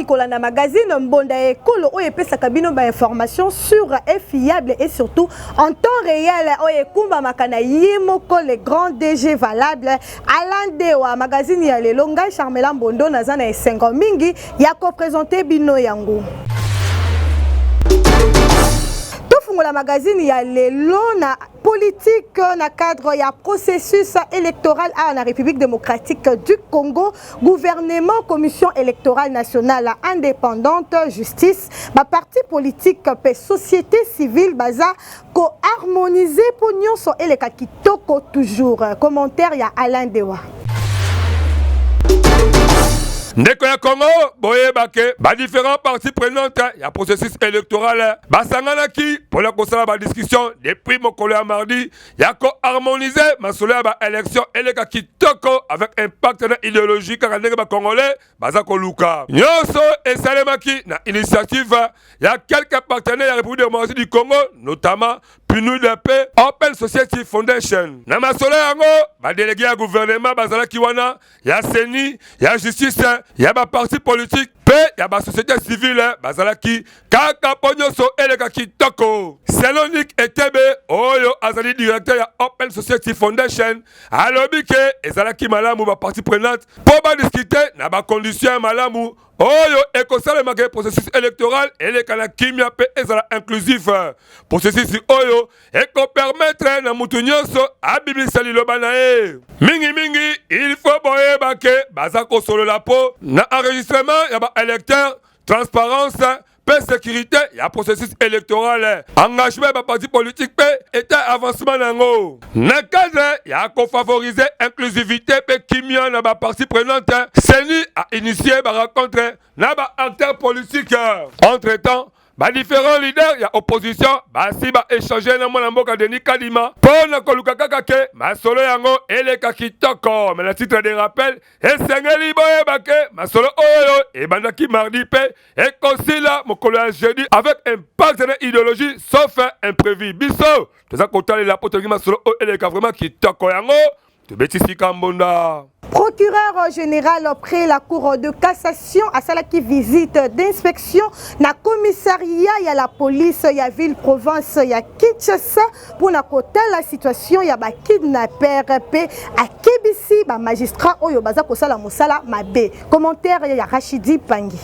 Kolanda magazine Mbonda ya Ekolo oyo epesaka bino ba informations sûres et fiables et surtout en temps réel oyo ekumbamaka na ye moko le grand DG valable Alain Dewa. Magazine ya lelo, ngai Charmela Mbondo naza na esengo mingi ya ko présenter bino yango. Tofungola magazine ya lelo na politique na cadre ya processus électoral awa na République démocratique du Congo. Gouvernement, Commission électorale nationale indépendante, justice, ba parti politique pe société civile baza ko harmoniser po nyonso eleka kitoko toujours. Commentaire ya Alain Dewa. Ndeko ya Congo, boyeba ke ba différents parties prenantes ya processus électoral basanganaki mpona kosala ba discussion depuis mokolo ya mardi ya ko harmoniser masolo ya ba élection eleka kitoko avec impact na idéologie kaka ndenge ba Congolais baza koluka. Nyonso esalemaki na initiative ya quelques partenaires ya République démocratique du Congo, notamment PNUD mpe Open Society Foundation. Na masolo yango, ba délégués ya gouvernement bazalaki wana, ya CENI, ya justice, ya ba parti politique mpe ya ba société civile bazalaki kaka mpo nyonso eleka kitoko. Selon Nick Etebe oyo azali directeur ya Open Society Foundation, alobi ke ezalaki malamu ba partie prenante mpo badiskute na ba condition ya malamu oyo ekosalemaka processus électoral eleka na kimia mpe ezala inclusif, processus oyo ekopermettre na mutu nyonso abimisa liloba na ye. Mingimingi, il faut boyeba ke baza kosolola mpo na enregistrement ya baélecteur, transparence mpe sécurité ya processus électoral, engagement ya baparti politique mpe eta avancement na yango na cadre ya kofavoriser inclusivité mpe kimia na bapartie prenante. CENI a initié barencontre na baacteur politique. Entre temps, ba différents leaders ya opposition basi baéchange na mwana mboka Denis Kadima mpo na koluka kaka ke masolo yango eleka kitoko. Mais na titre de rappel, esengeli boyeba ke masolo oyo ebandaki mardi mpe ekosila mokolo ya jeudi avec impact na idéologie, sauf imprévu. Biso toza kotalela mpo tolingi masolo oyo eleka vraiment kitoko. Yango tobeti sika mbonda. Procureur général près la Cour de cassation asalaki visite d'inspection na commissariat ya la police ya ville province ya Kinshasa mpona kotala situation ya bakidnapper mpe akebisi bamagistrat oyo baza kosala mosala mabe. Commentaire ya Rachidi Pangi.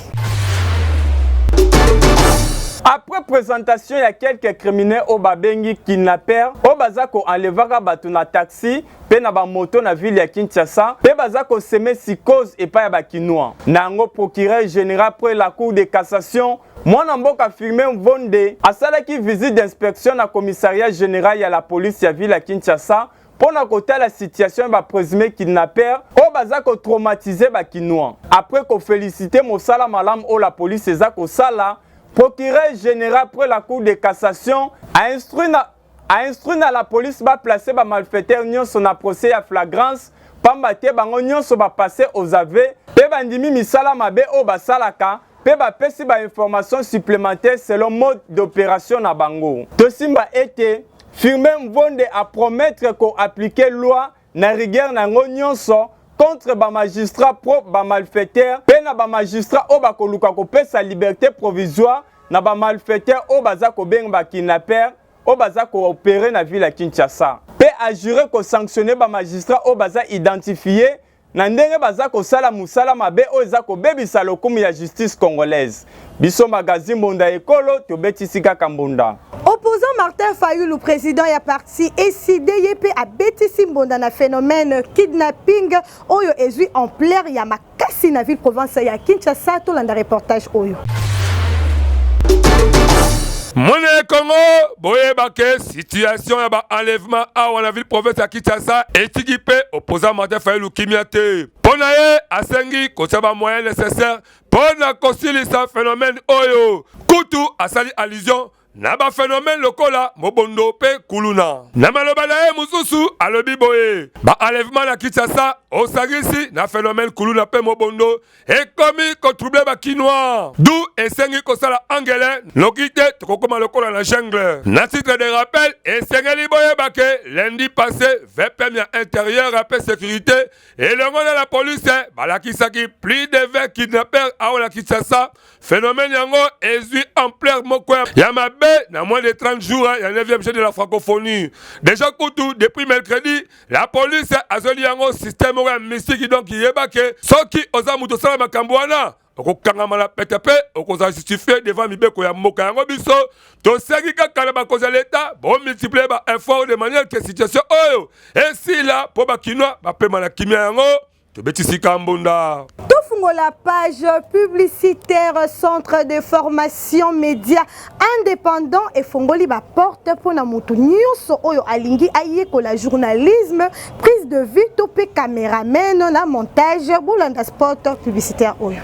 Après présentation ya quelques criminels oyo babengi kidnapper, oyo baza koenlevaka bato na taxi mpe na bamoto na ville ya Kinshasa mpe baza kosemer psychose epai ya Bakinois na yango, procureur général près la Cour de cassation, mwana mboka Firmin Mvonde, asalaki visite d'inspection na commissariat général ya la police ya ville ya Kinshasa mpo na kotala situation ya baprésumé kidnapper oyo baza kotraumatiser Bakinois. Après koféliciter mosala malamu oyo la police eza kosala, procureur général près la Cour de cassation a instruit na la police baplace bamalfaiteur nyonso na procès ya flagrance, pamba te bango nyonso bapasse aux aveux mpe bandimi misala mabe oyo basalaka mpe bapesi bainformation supplémentaire selon mode d'opération na bango. Tosimba ete Firmin Mvonde apromettre koappliquer loi na rigueur na yango nyonso contre bamagistrat pro bamalfaiteur mpe na bamagistrat oyo bakoluka kopesa liberté provisoire na bamalfaiteur oyo baza kobenga bakidnapper oyo baza koopérer na ville ya Kinshasa, mpe ajure kosanctionner bamagistrat oyo baza identifié na ndenge baza kosala mosala mabe oyo eza kobebisa lokumu ya justice congolaise. Biso magazine Mbonda Ekolo tobetisi kaka mbonda. Opposant Martin Fayulu, président ya parti ECiDé, ye mpe abetisi mbonda na phénomène kidnapping oyo ezwi ampleur ya makasi na ville province ya Kinshasa. Tolanda reportage oyo. Mwana ya Kongo, boyeba ke situation ya baenlèvement awa na ville province ya Kinshasa etiki mpe opposant Martin Fayulu kimia te. Mpo na ye, asengi kotia bamoyen nécessaire mpo na kosilisa phénomène oyo. Kutu asali allusion na ba phenomène lokola mobondo mpe kuluna. Na maloba na ye mosusu alobi boye, ba enlèvement na Kinshasa osangisi na phenomène kuluna mpe mobondo ekomi ko troubler ba kinois, d'où esengi kosala angele noki te tokokoma lokola na jungle. Na titre de rappel, esengeli boyeba ke lundi passé VPM ya intérieur mpe sécurité elongo na la police balakisaki plus de 20 kidnappeurs awa na Kinshasa. Phénomène yango ezwi ampleur moko ya mabe na moins de 30 jours ya 9e jeu de la francophonie. Déjà kutu depuis mercredi la police azoli yango système moko ya mystique, donc yeba ke soki oza moto osala makambo wana okokangama na pete mpe okozala justifie devant mibeko ya mboka. Yango biso tosengi kaka na bakonzi ya leta bomultiplie ba effort de manière ke situation oyo esila mpo bakinois bapema na kimia. Yango tobetisika mbunda. Tofungola page publicitaire. Centre de formation média indépendant efongoli baporte mpona moto nyonso oyo alingi ayekola journalisme, prise de vue to mpe cameraman na montage. Bolanda spot publicitaire oyo.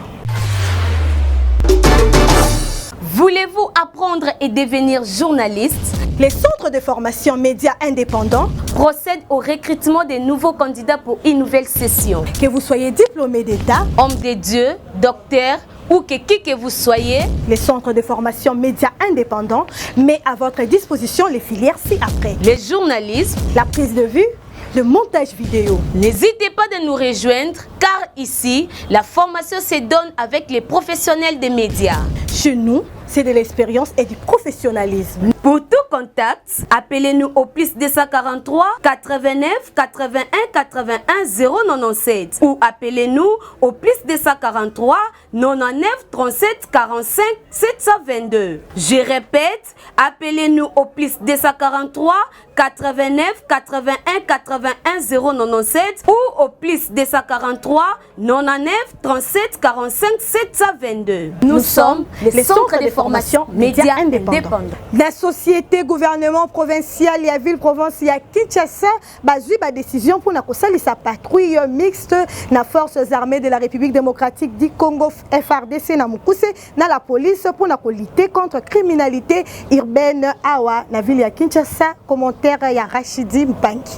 Voulez-vous apprendre et devenir journaliste? Les centres de formation médias indépendants procèdent au recrutement des nouveaux candidats pour une nouvelle session. Que vous soyez diplômé d'État, homme de Dieu, docteur ou que qui que vous soyez, les centres de formation médias indépendants met à votre disposition les filières ci-après. Le journalisme, la prise de vue, le montage vidéo. N'hésitez pas de nous rejoindre car ici, la formation se donne avec les professionnels des médias. Chez nous, c'est de l'expérience et du professionnalisme. Pour tout contact, appelez-nous au plus 243 89 81 81 097 ou appelez-nous au plus 243 99 37 45 722. Je répète, appelez-nous au plus 243 89 81 81 097 ou au plus 243 99 37 45 722. Nous sommes les centres de formation médias indépendants. La société gouvernement provincial ya ville province ya Kinshasa bazwi ba décision mpona kosalisa patrouille mixte na forces armées de la République démocratique du Congo, FARDC na mokuse, na la police mpona kolutter contre criminalité urbaine awa na ville ya Kinshasa. Commentaire ya Rachidi Mpangi.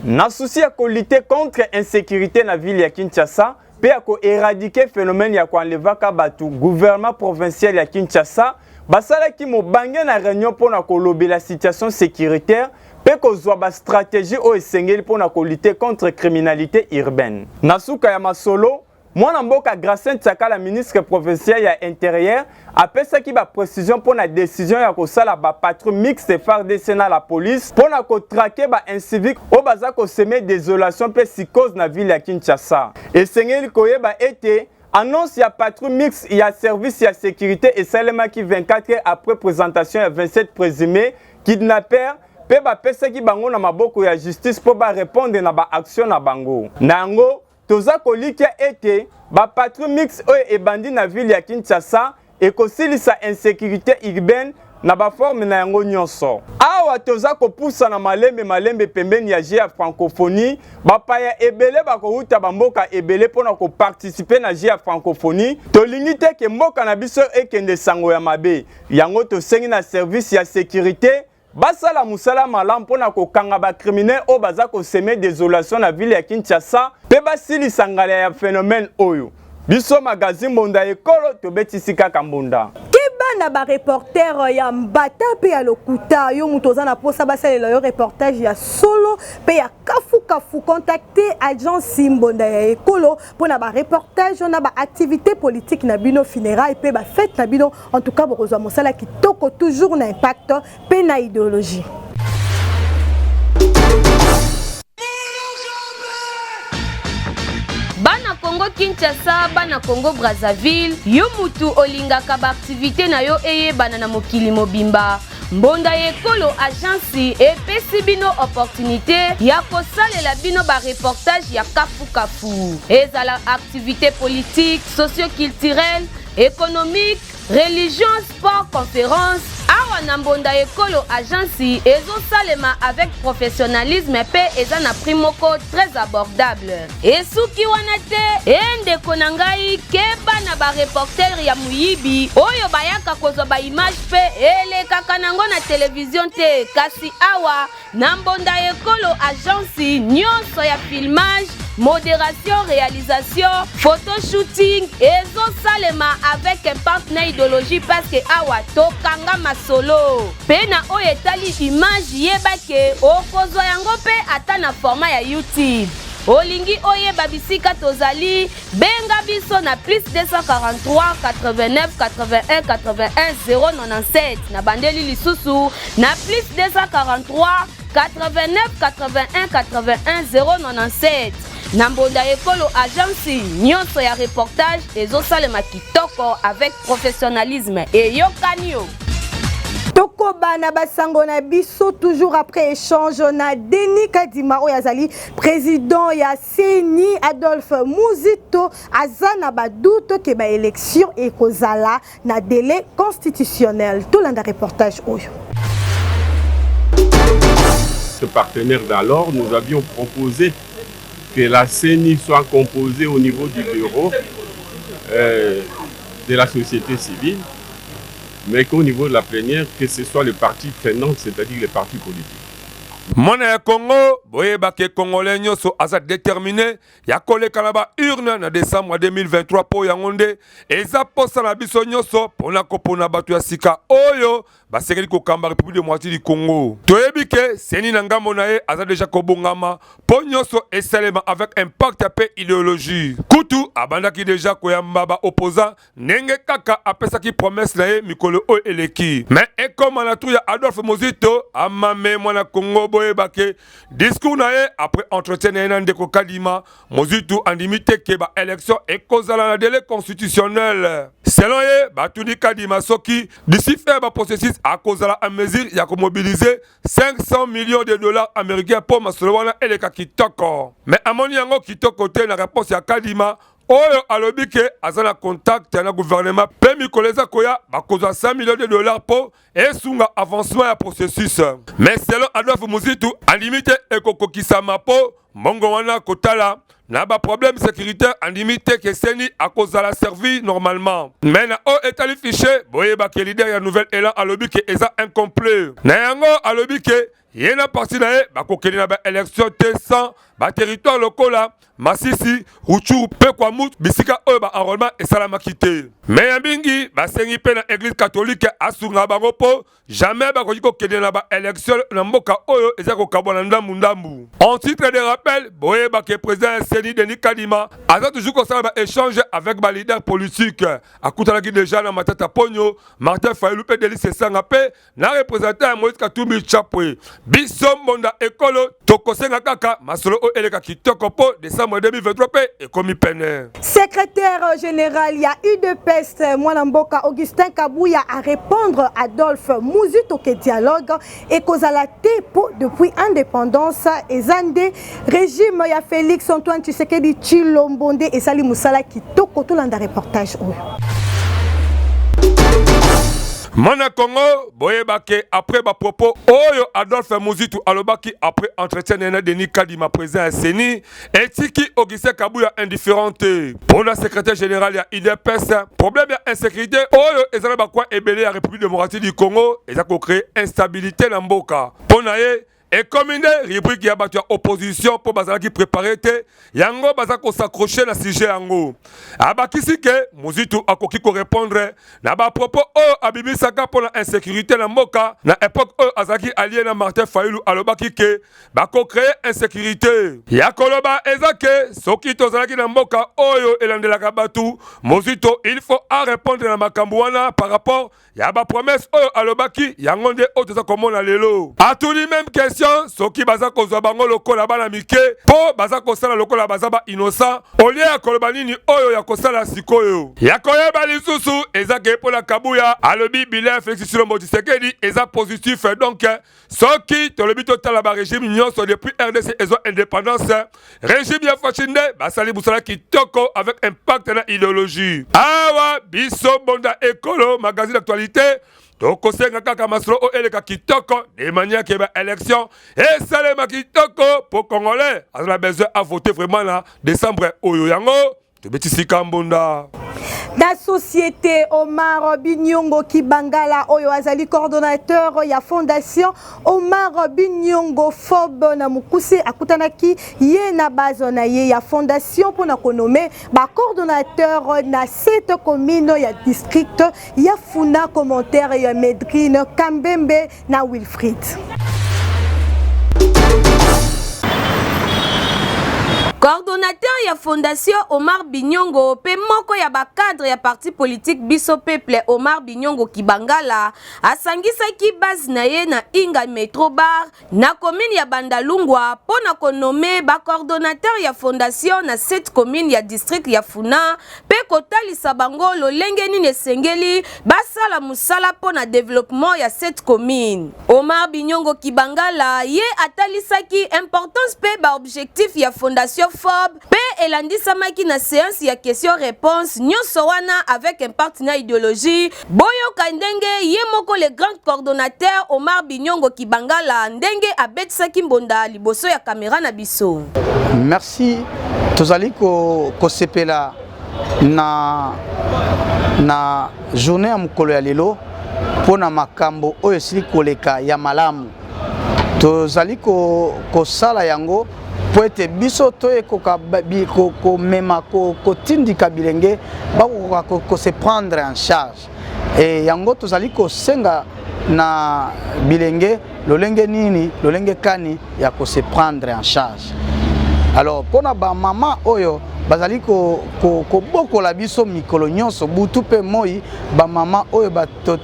Na souci ya kolutter contre insécurité na ville ya Kinshasa mpe ya koéradiquer phénomène ya koenlevaka bato, gouvernement provincial ya Kinshasa basalaki mobange na réunion mpona kolobela situation sécuritaire mpe kozwa bastratégie oyo esengeli mpona kolutter contre criminalité urbaine. Na suka ya masolo, mwana mboka Gracien Tsakala, ministre provincial ya intérieur, apesaki baprécision mpo na décision ya kosala bapatrouille mixte FARDC na la police mpo na kotraquer baincivique oyo baza kosemer désolation mpe psychose na ville ya Kinshasa. Esengeli koyeba ete annonce ya patrouille mixte ya service ya sécurité esalemaki 24 heures après présentation ya 27 présumés kidnappeurs mpe bapesaki bango na maboko ya justice mpo barépondre na baaction na bango. Na yango, toza kolikya ete bapatrouille mixte oyo ebandi na ville ya Kinshasa ekosilisa insécurité urbaine na baforme na yango nyonso. Awa toza kopusana malembe malembe pembeni ya jeux ya francophonie. Bapaya ebele bakowuta bamboka ebele mpona koparticiper na jeux ya francophonie. Tolingi te ke mboka na biso ekende sango ya mabe. Yango tosengi na service ya sécurité basala mosala malamu mpona kokanga bacriminel oyo baza kosemer désolation na ville ya Kinshasa mpe basilisa ngala ya phénomène oyo. Biso magazine Mbonda Ekolo, tobetisi kaka mbonda. Keba na bareporter ya mbata mpe ya lokuta. Yo moto oza na mposa basalela yo reportage ya solo mpe ya kafukafu, contacte agence Mbonda ya Ekolo mpona bareportage na baactivité politique na bino, funéraille mpe bafête na bino. En tout cas, bokozwa mosala kitoko, toujours na impact mpe na idéologie. Bana Congo Kinshasa, bana Congo Brazzaville, yo mutu olingaka baaktivité na yo eyebana na mokili mobimba, Mbonda ya Ekolo agence epesi bino opportunité ya kosalela bino bareportage ya kafukafu, ezala activité politique, socioculturelle, économique. Religion, sport, conférence, awa na Mbonda Ekolo Agence ezosalema avec professionnalisme mpe eza na prix moko très abordable. Esuki wana te, e ndeko na ngai, keba na ba reporter ya moyibi oyo bayaka kozwa ba image mpe elekaka nango na television te, kasi awa Na Mbonda Ekolo agence nyonso ya filmage, moderation, realisation, photo shooting ezosalema avec impact na ideologie parce que awa tokanga masolo. Pe na oyo etali image yeba ke okozwa yango pe ata na format ya YouTube. Olingi oyeba bisika tozali? Benga biso na plus 243 89 81 81 097. Na bandeli lisusu na plus 243 89 81 81 097. Na Mbonda Ekolo agence nyonso ya reportage ezosalema kitoko avec professionnalisme. Eyokani yo. Tokoba na basango na biso toujours après échange na Denis Kadima oyo azali président ya CENI. Adolphe Muzito aza na ba doute ke ba élection ekozala na délai constitutionnel. Tolanda reportage oyo. Ce partenaire d'alors, nous avions proposé que la CENI soit composée au niveau du bureau de la société civile, mais qu'au niveau de la plénière, que ce soit le parti tenant, c'est-à-dire les partis politiques. Mwana ya Congo, boyeba ke Congolais nyonso aza déterminé ya koleka na ba urne na décembre 2023, mpo yango nde eza posa na biso nyonso mpona kopona bato ya sika oyo basengeli kokamba République démocratique du Congo. Toyebi ke CENI na ngambo na ye aza deja kobongama mpo nyonso esalema avec impact mpe idéologie. Kutu abandaki deja koyamba baopposant ndenge kaka apesaki promesse na ye mikolo oyo eleki. Me ekoma na tour ya Adolphe Muzito amame. Mwana Congo, boyeba ke discours na ye après entretien na ye na ndeko Kadima, Muzito andimi te ke baélection ekozala na délai constitutionnel. Selon ye, batuni Kadima soki d'ici fin baprocessus akozala en mesure ya komobiliser 500 millions de dollars américains mpo masolo wana eleka kitoko. Me amoni yango kitoko te na réponse ya Kadima oyo alobi ke aza na contact na gouvernement mpe mikolo eza koya bakozwa 100 millions de dollars mpo esunga avancement ya processus. Mais selon Adolphe Muzito, andimi te ekokokisama mpo mbongo wana, kotala na baproblème sécuritaire, andimi te ke CENI akozala servi normalement. Mais na oyo etali fichier, boyeba ke leader ya Nouvel Élan alobi ke eza incomplet. Na yango alobi ke ye na parti na ye bakokende na baélection te sans baterritoire lokola Masisi, Rutshuru mpe Kwamouth, bisika oyo baenrôlement esalamaki te. Me ya mingi, basengi mpe na Église catholique asunga bango mpo jamais bakoki kokende na baélection na mboka oyo eza kokabwa na ndambu-ndambu. En titre de rappel, boyeba ke président ya CENI Denis Kadima aza toujours kosala baéchange avec baleader politique. Akutanaki déjà na Matata Ponyo, Martin Fayulu mpe Delly Sesanga mpe na représentant ya Moïse Katumbi Chapwe. Biso Mbonda Ekolo tokosenga kaka masolo oyo eleka kitoko mpo décembre 2023 mpe ekomi pene. Secrétaire général ya UDPS, mwana mboka Augustin Kabuya a répondre Adolphe Muzito ke dialogue ekozala te mpo depuis indépendance eza nde régime ya Félix Antoine Tshisekedi Tshilombo nde esali mosala kitoko. Tolanda reportage oyo. Mwana Congo, boyeba ke après bapropos oyo Adolphe Muzito alobaki après entretien na ye na Denis Kadima, président ya CENI, etiki Augustin Kabuya indifférent te. Mpona secrétaire général ya UDPS, problème ya insécurité oyo eza na bacoin ebele ya République démocratique du Congo eza kocréer instabilité na mboka. Mpo na ye, ekomi nde rubrique ya bato ya opposition mpo bazalaki préparé te, yango baza kos'accrocher na sujet yango. Abakisi ke Muzito akoki korépondre na bapropos oyo abimisaka mpo na insécurité na mboka na époque oyo azalaki allié na Martin Fayulu. Alobaki ke bakocréer insécurité. Ya koloba eza ke soki tozalaki na mboka oyo elandelaka bato, Muzito il faut arépondre na makambo wana par rapport ya bapromesse oyo alobaki. Yango nde oyo toza komona lelo. Atuni même question. question soki baza kozwa bango lokola bana mike mpo baza kosala lokola baza ba innocent au lieu ya koloba nini oyo ya kosala sikoyo. Ya koyeba lisusu eza ke mpo na Kabuya alobi bilan ya Felix Tshilombo Tshisekedi eza positif, donc soki tolobi totala ba regime nyonso depuis RDC ezwa independance, regime ya Fatshi nde basali mosala kitoko avec impact na ideologie. Awa biso Mbonda Ekolo magazine d'actualité tokosenga kaka masolo oyo eleka kitoko de manière ke ba élection esalema kitoko po congolais azala besoin à voter vraiment na décembre oyo. Yango tobetisika mbonda. Na société, Omar Binyongo Kibangala oyo azali coordonnateur ya fondation Omar Binyongo FOB na mokuse, akutanaki ye na base na ye ya fondation mpona konommer bacoordonnateur na sept commune ya district ya Funa. Commentaire ya Medrine Kambembe na Wilfried. Coordonnateur ya fondation Omar Binyongo mpe moko ya bacadre ya parti politique Biso Peuple, Omar Binyongo Kibangala, asangisaki base na ye na Inga Metro Bar na commune ya Bandalungwa mpo na konommer bacoordonnateur ya fondation na sept commune ya district ya Funa mpe kotalisa bango lolenge nini esengeli basala mosala mpo na développement ya sept commune. Omar Binyongo Kibangala ye atalisaki importance mpe baobjectif ya fondation FOB mpe elandisamaki na séance ya question réponse, nyonso wana avec impact na idéologie. Boyoka ndenge ye moko le grand coordonnateur Omar Binyongo Kibangala ndenge abetisaki mbonda liboso ya kamera na biso. Merci. Tozali kosepela na journée ya mokolo ya lelo mpona makambo oyo esili koleka ya malamu. Tozali kosala yango mpo ete biso toyekoka komema, kotindika bilenge bakokoka kose prendre en charge. E yango tozali kosenga na bilenge lolenge nini, lolenge kani ya kose prendre en charge. Alors, mpona bamama oyo bazali kobokola biso mikolo nyonso, butu mpe moi, bamama oyo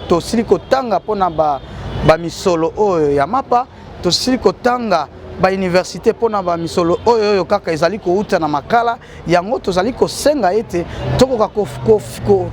tosili kotanga mpona bamisolo oyo ya mapa, tosili kotanga bauniversité mpona bamisolo oyo oyo kaka ezali kouta na makala yango, tozali kosenga ete tokoka,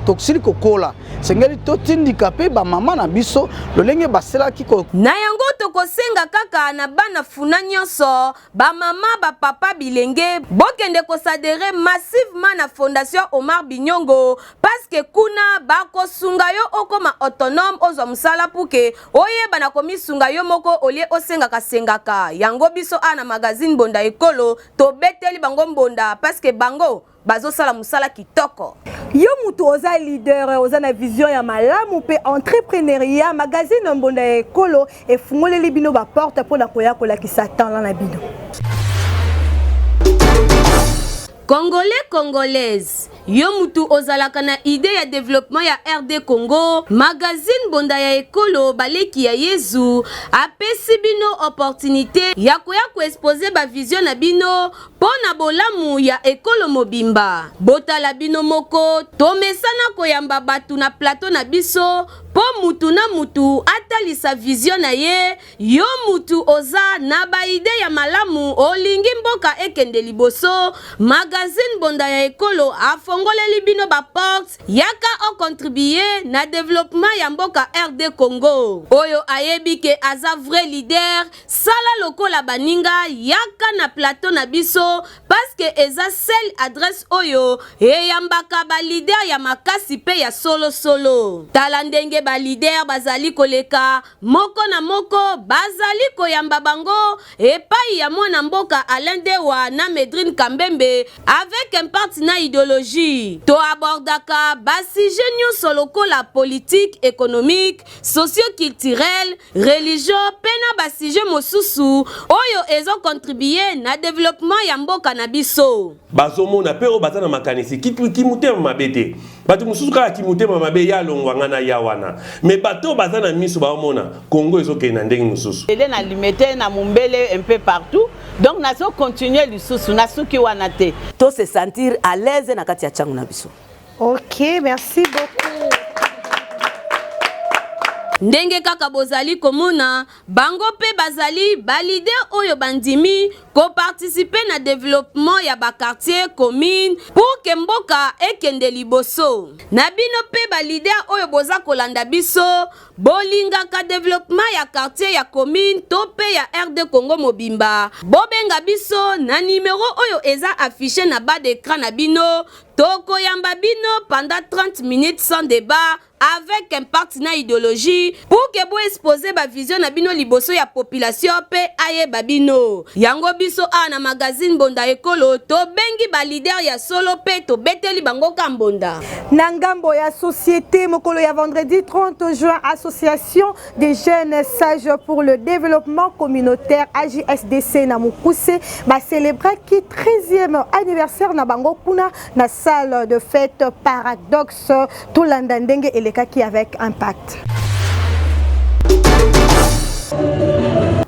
tosili kokola, sengeli totindika mpe bamama na biso lolenge baselaki. Na yango tokosenga kaka na bana Funa nyonso, bamama, bapapa, bilenge, bokende koadhérer massivement na fondation Omar Binyongo, parce que kuna bakosunga yo okoma autonome, ozwa mosala puke oyeba na komisunga yo moko au lieu osengaka sengaka. Yango biso a na magazine Mbonda Ekolo tobeteli bango mbonda parce que bango bazosala mosala kitoko. Yo mutu oza leader, oza na vision ya malamu mpe entrepreneuriat, magazine Mbonda ya Ekolo efungoleli bino baporte mpona koya kolakisa talent na bino. Congolais, Congolaise, yo mutu ozalaka na idée ya développement ya RD Congo, magazine Mbonda ya Ekolo, baleki ya Yezu, apesi bino opportunité ya koya koexposer bavision na bino mpo na bolamu ya ekolo mobimba. Botala bino moko, tomesana koyamba bato na plateau na biso mpo mutu na mutu atalisa vision na ye. Yo mutu oza na baidées ya malamu, olingi mboka ekende liboso, magazine Mbonda ya Ekolo afongoleli bino baporte. Yaka ocontribuer na développement ya mboka RD Congo. Oyo ayebi ke aza vrai leader, sala lokola baninga, yaka na plateau na biso, parce que eza seule adresse oyo eyambaka baleader ya makasi mpe ya solosolo. Tala ndenge baleader bazali koleka moko na moko, bazali koyamba bango epai ya mwana mboka Alain Dewa na Medrine Kambembe avec impact na idéologie. Toabordaka basujet nyonso lokola politique, économique, socioculturel, religion mpe na basujet mosusu oyo ezocontribuer na développement ya mboka na biso. Bazomona mpe oyo baza na makanisi kimotema mabe te. Bato mosusu kaka kimotema mabe ya alongwa nga na ya wana, me bato oyo baza na miso baomona Kongo ezokende na ndenge mosusu. Ele na Limete, na Mombele, un peu partout. Donc nazo continuer lisusu, nasuki wana te. To se sentir à l'aise na kati ya ntango na biso. Ok, merci beaucoup. Ndenge kaka bozali komona, bango mpe bazali ba leader oyo bandimi ko participer na developpement ya ba quartiers, communes pour que mboka ekende liboso. Na bino mpe ba leader oyo boza kolanda biso, bolingaka developpement ya quartier, ya commune to mpe ya RD Congo mobimba, bobenga biso na numero oyo eza affiche na bas d'ecran na bino, tokoyamba bino pendant 30 minutes sans debat avec impact na ideologie pour que bo exposer ba vision na bino liboso ya population pe ayeba bino. Yango biso awa na magazine Mbonda Ekolo tobengi ba leader ya solo pe tobeteli bango ka mbonda. Na ngambo ya société, mokolo ya vendredi 30 juin, association des jeunes sages pour le développement communautaire AJSDC na mokuse ba célébraki 13e anniversaire na bango kuna na salle de fête Paradoxe. Tolanda ndenge elekaki avec impact.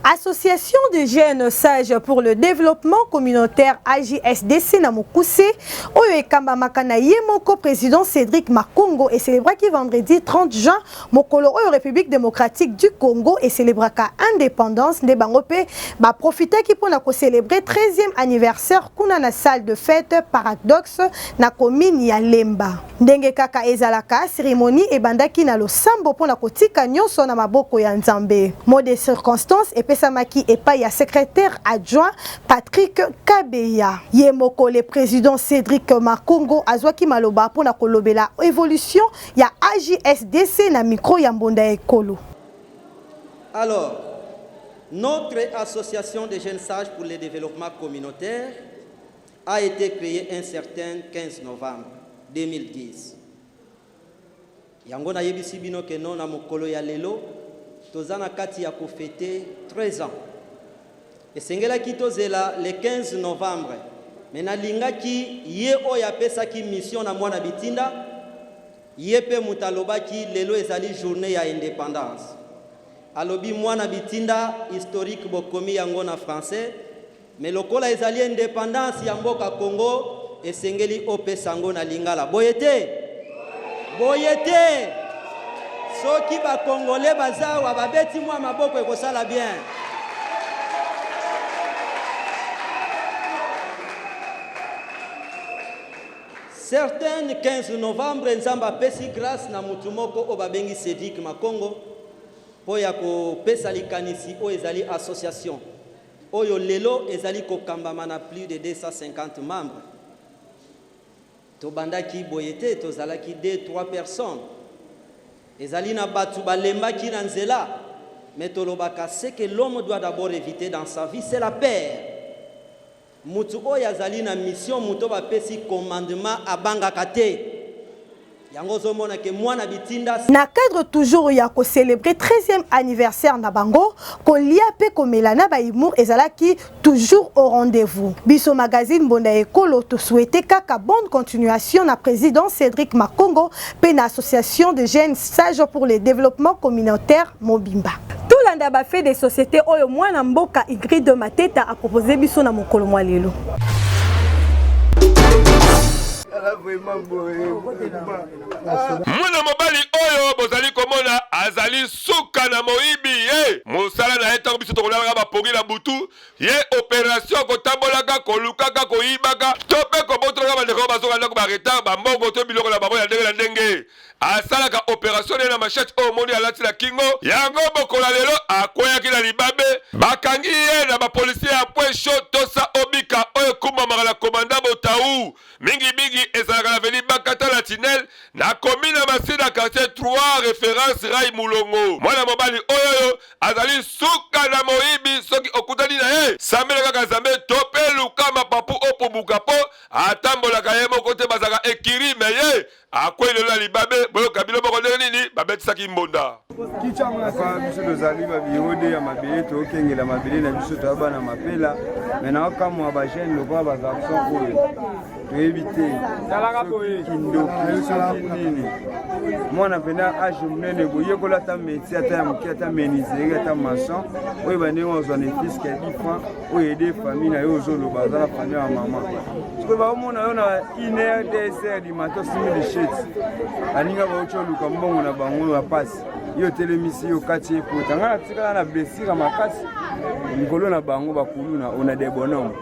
Association des jeunes sages pour le développement communautaire AJSDC na mokuse oyo ekambamaka na ye moko président Cédric Makongo ecélébraki vendredi 30 juin mokolo oyo République démocratique du Congo ecélébraka indépendance nde bango mpe baprofitaki mpo na kocélébrer 13e anniversaire kuna na salle de fête Paradoxe na commune ya Lemba. Ndenge kaka ezalaka, cérémonie ebandaki na losambo mpo na kotika nyonso na maboko ya Nzambe. Mot de circonstance epesamaki epai ya secrétaire adjoint Patrick Kabeya. Ye moko le président Cédric Makongo azwaki maloba mpo na kolobela évolution ya AJSDC na micro ya Mbonda ya Ekolo. Alors, notre association des jeunes sages pour le développement communautaire a été créée un certain 15 novembre 2010. Yango nayebisi bino ke non na mokolo ya lelo toza na kati ya kofete 13 ans. Esengelaki tozela le 15 novembre, mais nalingaki ye oyo apesaki mission na mwana bitinda, ye mpe moto alobaki lelo ezali journée ya indépendance. Alobi mwana bitinda historique bokomi yango na français, mais lokola ezali indépendance ya mboka Congo esengeli opesa yango na lingala. Boye te? Boye te? Soki ba Congolais baza awa babeti mwa maboko ekosala bien. Certain 15 novembre Nzambe apesi grâce na mutu moko oyo babengi Cédric Makongo mpo ya kopesa likanisi oyo ezali association oyo lelo ezali kokambama na plus de 250 membres. Tobandaki boye te, tozalaki 2, 3 personnes. Ezali na batu balembaki na nzela, mais tolobaka ce que l'homme doit d'abord eviter dans sa vie, c'est la peur. Mutu oyo azali na mission, mutu oyo bapesi commandement abangaka te. Yango ozomona ke mwana bitinda. Na cadre toujours ya ko celebrer 13e anniversaire na bango, kolia pe komela na ba humour ezalaki toujours au rendez-vous. Biso magazine Mbonda Ekolo to souhaiter kaka bonne continuation na président Cédric Makongo pe na association de jeunes sages pour le développement communautaire mobimba. Tolanda ba faits de société oyo mwana mboka Ingrid Mateta a proposer biso na mokolo mwa lelo. Mwana mobali oyo bozali komona azali suka na moyibi ye mosala na ye ntango biso tokolalaka bapongi na butu ye operation kotambolaka kolukaka koyibaka to mpe kobotolaka bandeko bazonga ndako ba retard bambongo to biloko na bango ya ndenge na ndenge asalaka operation na ye na machette oyo omoni alati na kingo yango bokola lelo akweyaki na libabe bakangi ye na bapolisier ya point chaud tosa obika oyo ekumbamaka na komanda botau mingimingi ezalaka na veni bakata na tinel na commune ya masina quartier 3 référence rai mulongo mwana mobali oyo azali suka na moyibi soki okutani na ye sambela kaka nzambe to mpe luka mapapu opumbuka mpo atambolaka ye moko te bazalaka ekiri me ye akwei lelo na libabe boyoka bino moko ndenge nini babetisaki mbonda Papa, biso tozali babirode ya mabele tokengela mabele na biso toya bana mapela me naokamwa bajeune lokola bagarçon oyo. Toyebi te soki kindoki soki nini. Mwana mpenza age monene boye, yekola ata métier ata ya moke, ata menuiserie ata maçon, oyeba ndenge ozwa ne fiske ya 10 francs oyo aide famille na yo. Ozoloba aza na famille ya mama, sikoyo baomona yo na 1 heure 2 heures du matin osimi lisheti, baninga bauti oluka mbongo na bango ya pasi, yo otelemisi yo kati epota. Ngai natikala na blessure makasi likolo na bango bakuluna ona de bonhomme,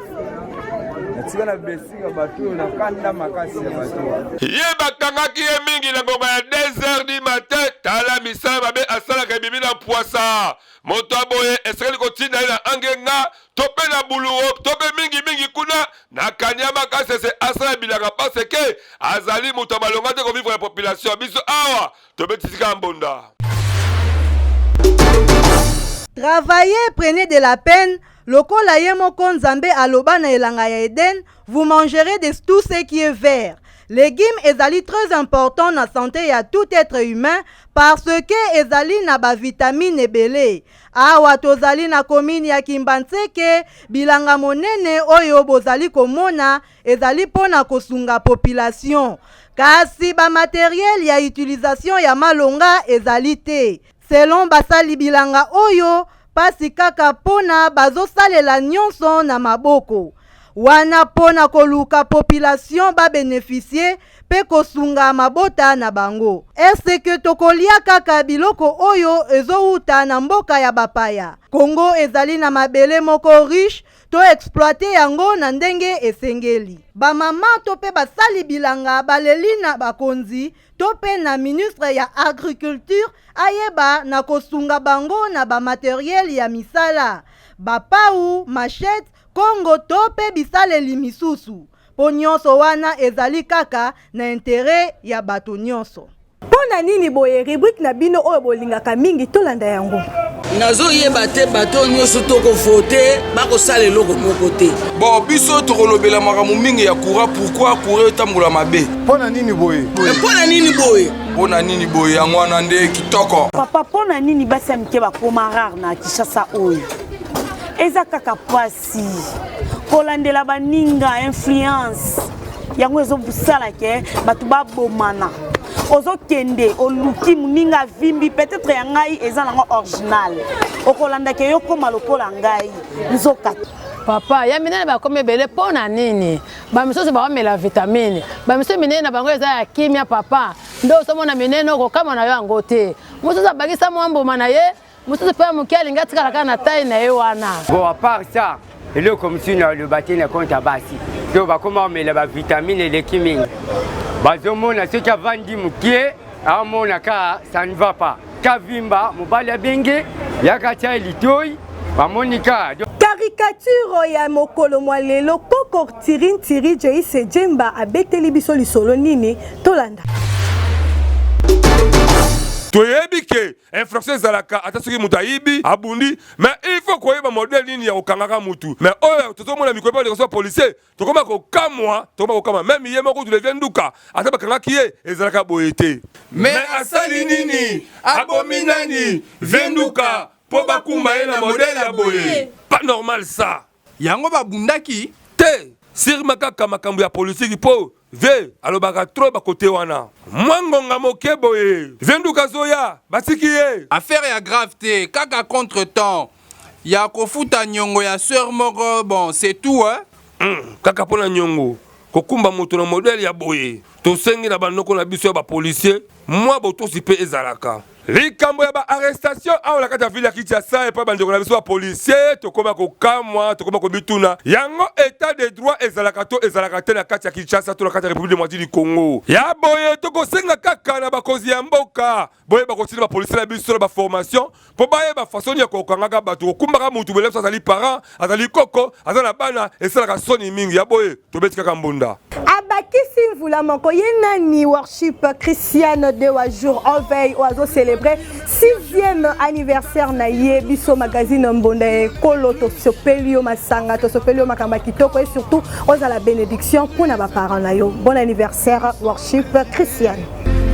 natika na blessure ya bato oyo na kanda makasi ya bato. Ye bakangaki ye mingi na ngonga ya 2 heures du matin. Tala misala mabe asalaka ebimi na mpwasa. Moto ya boye esengeli kotinda ye na Angenga to mpe na Buluwo to mpe mingi mingi kuna na Kaniama Kasese asala bilanga parce que azali moto ya malonga te kovivre na population. Biso awa tobeti sika mbonda. Travaillez, prenez de la peine, lokola ye moko Nzambe aloba na elanga ya Eden, vous mangerez de tout ce qui est vert. Legume ezali très important na sante ya tout être humain parce que ezali na ba vitamine ebele. Awa tozali na commune ya Kimbanseke, bilanga monene oyo bozali komona ezali mpo na kosunga population. Kasi ba materiel ya utilisation ya malonga ezali te. Selon basali bilanga oyo, pasi kaka mpo na bazosalela nyonso na maboko. Wana mpo na koluka population ba beneficier mpe kosunga mabota na bango. Est-ce que tokolia kaka biloko oyo ezowuta na mboka ya bapaya? Congo ezali na mabele moko riche, to exploiter yango na ndenge esengeli. Ba mama to mpe basali bilanga baleli na bakonzi to mpe na ministre ya agriculture ayeba na kosunga bango na ba materiel ya misala, ba pau, machette, kongo to mpe bisaleli misusu, mpo nyonso wana ezali kaka na interet ya bato nyonso. Mpo na nini boye? Rubrique na bino oyo bolingaka mingi, tolanda yango. Nazoyeba te, bato oyo nyonso tokovote bakosala eloko moko te. Bon, biso tokolobela makambo mingi ya courant. Pourquoi courant etambola mabe? Mpo na nini boye? Mpo na nini boye? Mpo na nini boye? Yango wana nde kitoko. Papa, mpo na nini basi ya mike bakoma rare na Kinshasa? Oyo eza kaka pasi kolandela baninga, influence yango ezosala ke bato babomana. Ozokende oluki moninga avimbi, peut-être ya ngai eza nango original, okolandaka yo koma lokola ngai nzoka. Papa, ya minene bakomi ebele mpo na nini? Bamisusu baomela vitamine, bamisusu minene na bango eza ya kimia. Papa, nde ozomona minene, okokama na yo yango te. Mosusu abakisa mwa mbuma na ye, mosusu mpe ya moke alingi atikala kaka na taille na ye wana. Bon, à part ça, eloko mosusu na oloba te na compte ya basi to bakoma komela bavitamine eleki mingi, bazomona soki avandi mokie, amona ka ça ne va pas, kavimba, mobali abenge yaka tia litoi, bamoni ka. Caricature ya mokolo mwa lelo, koko Tiri Ntiri Jeise Djemba abeteli biso lisolo nini? Tolanda. Toyebi ke infraction ezalaka ata soki moto ayibi, abundi, mais il faut koyeba modèle nini ya kokangaka mutu. Mais oyo tozomona mikolo mpe bandeko policier, tokoma kokamwa, tokoma kokamwa. Même ye moko tulevie nduka, ata bakangaki ye, ezalaka boye te. Mais asali nini? Abomi nani? Venduka mpo bakumba ye na modèle ya boye, pas normal ça. Yango babundaki te sirma kaka makambo ya politiki, mpo ve alobaka trop bakote wana. Mwa ngonga moke boye, Venduka azoya, batiki ye. Affaire ya grave te, kaka contretemps ya kofuta niongo ya soeur moko, bon, c'est tout hein. Kaka mpo na niongo, kokumba moto na modèle ya boye? Tosengi na banoko na biso ya bapolisier, mwa botosi mpe ezalaka. Likambo ya ba arrestation awa na kati ya ville ya Kinshasa epai bandeko na biso ba policier, tokoma kokamwa, tokoma komituna yango état de droit ezalaka to ezalaka te na kati ya Kinshasa to na kati ya République démocratique du Congo. Ya boye, tokosenga kaka na bakonzi ya mboka boyeba kotinda bapolisier na biso na baformation mpo bayeba façon ya kokangaka bato, kokumbaka mutu boye. Biso azali parent, azali koko, aza na bana, esalaka soni mingi. Ya boye, tobeti kaka mbunda. Abakisi mvula moko ye nani? Worship Christiane Dewa jour en veille oyo azocélébre sixième anniversaire na ye. Biso magazine Mbonda ya Ekolo tosopeli yo masanga, tosopeli yo makambo ya kitoko et surtout ozala bénédiction mpona baparent na yo. Bon anniversaire, Worship Christiane.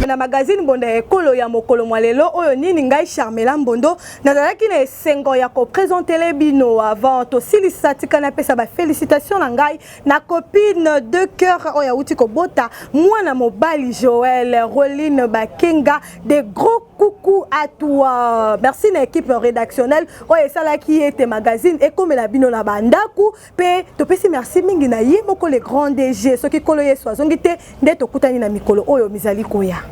Na magazine Mbonda ya Ekolo ya mokolo mwa lelo oyo nini ngai Charmela Mbondo nazalaki na esengo ya kopresentele bino. Avant tosilisa, tika napesa ba félicitation na ngai na copine de cœur oyo awuti kobota mwana mobali, Joël Roline Bakenga. De gros coucou à toi. Merci na équipe rédactionnelle oyo esalaki ete magazine ekomela bino na bandako, mpe topesi merci mingi na ye moko le grand DG. Soki Nkolo Yesu azongi te, nde tokutani na mikolo oyo mizali koya.